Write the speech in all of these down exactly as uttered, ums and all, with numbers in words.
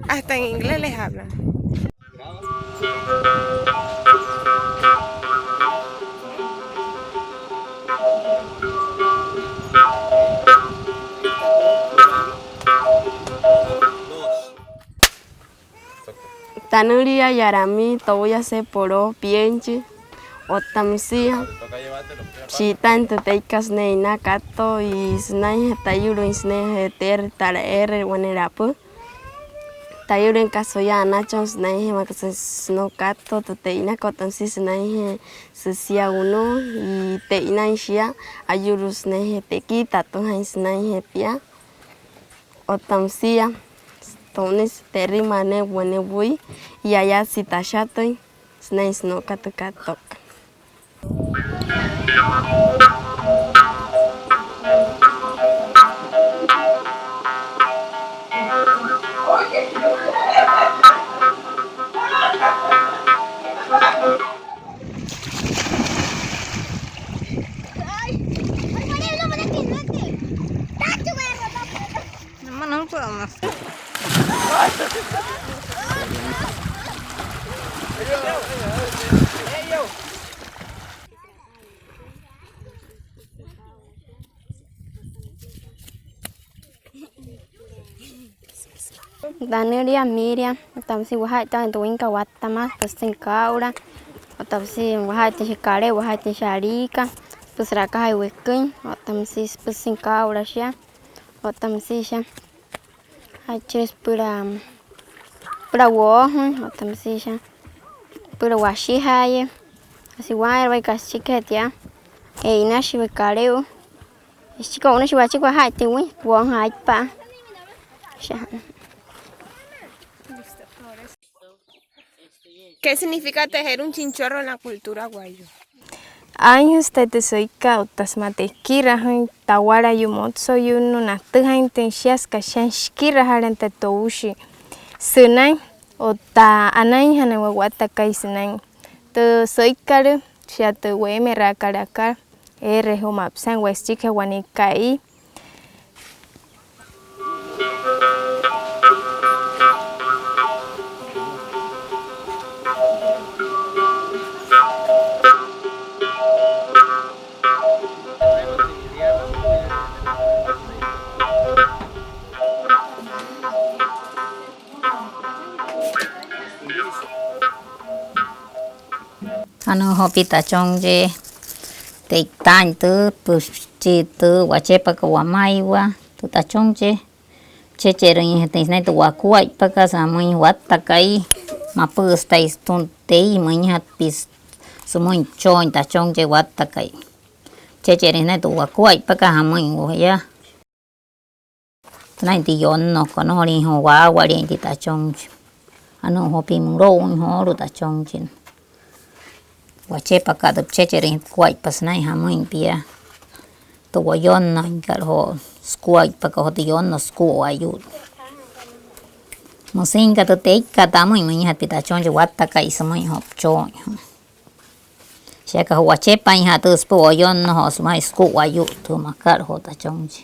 Hasta en inglés les hablan. Tanülia Yaramí Touya Sepoló Pienchi. Otta müsia shi'itaain tü teikat sünain e'inaa Kato, y sünainjee tayu'lüin sünainjee teerü tala eere wane lapü. Tayu'lüin aka so'u yaa anachon sünainjee maa aka sünouka Kato tü te'inaka, otta müsia sünainjee süsia wunu'u, y te'inaain shia ayu'luu sünainjee tekii tatüjaain sünainjee pia. Otta müsia to'unüsü te'rüin mayaa wane wüi, y ayatsü tashatüin sünain sünouka tü Katokat. Tanülia Miriam. Otta müsia waja'aitaain tü wüinkat wattamaa süpüsü kaa'ula. Otta müsia waja'aitaain shia kale'u, waja'aitaain shia aliika süpüsü akajai weküin. Otta müsia süpüsü kaa'ula shia. Otta müsia shia ja'itchirüin süpüla, süpüla woojüin. Otta müsia shia süpüla washijaayüin. Süchiki waainrüin waya aka süchikijee tia e'inashii waya kale'u. Süchiki o'unüshii waya achiki waja'aitaain wüin woojüin aippa'a. ¿Qué significa tejer un chinchorro en la cultura wayuu? Aainjüsü taya tü süikat otta sümaa tü ekirajüin tawalayuu, motsoyunnuu, natüjaainjatüin shia süka shiain shikirajalain taya toushii sünain otta anainjanain waya wattakai sünain. Tü süikat shia tü weemeraakat aka eere joo ma'i sünain waya süchikijee wane ka'i. Anuu joo pia tachonche te'itaain tü, püshi tü wachepakat wamaiwa tü tachonche. Cheche'erüinjatüin sünain tü wakuaippakat sünain jamüin wattakai, mapü'üsü taya sütüma tü tei, müinjatü pia sümüin püchooin tachonche wattakai. Cheche'erüin sünain tü wakuaippakat jamüin waya. Sünain tü yonnokot, nnojoliin joo waawaliain tü tachonche. Anuu joo pia mülo'uin joolu'u tachonche. Wachepakat tü püchecherüinjatü wakuaippa sünain jamüin pia. Tü wayonnoinkat joo sukuaippakat joo tü yonno sukua wayuu. Müsüinka tü teikat tamüin, müinjatü pia tachonche wattakai sümüin joo püchooin joo. Shia aka joo wachepainjatü süpüla wayonnojoo sümüin sukua wayuu tü makat joo tachonche.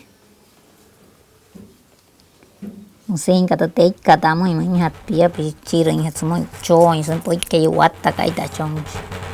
Müsüinka tü teikat tamüin, müinjatü pia püchirüinjatü sümüin püchooin sünain püikkayuu wattakai tachonche.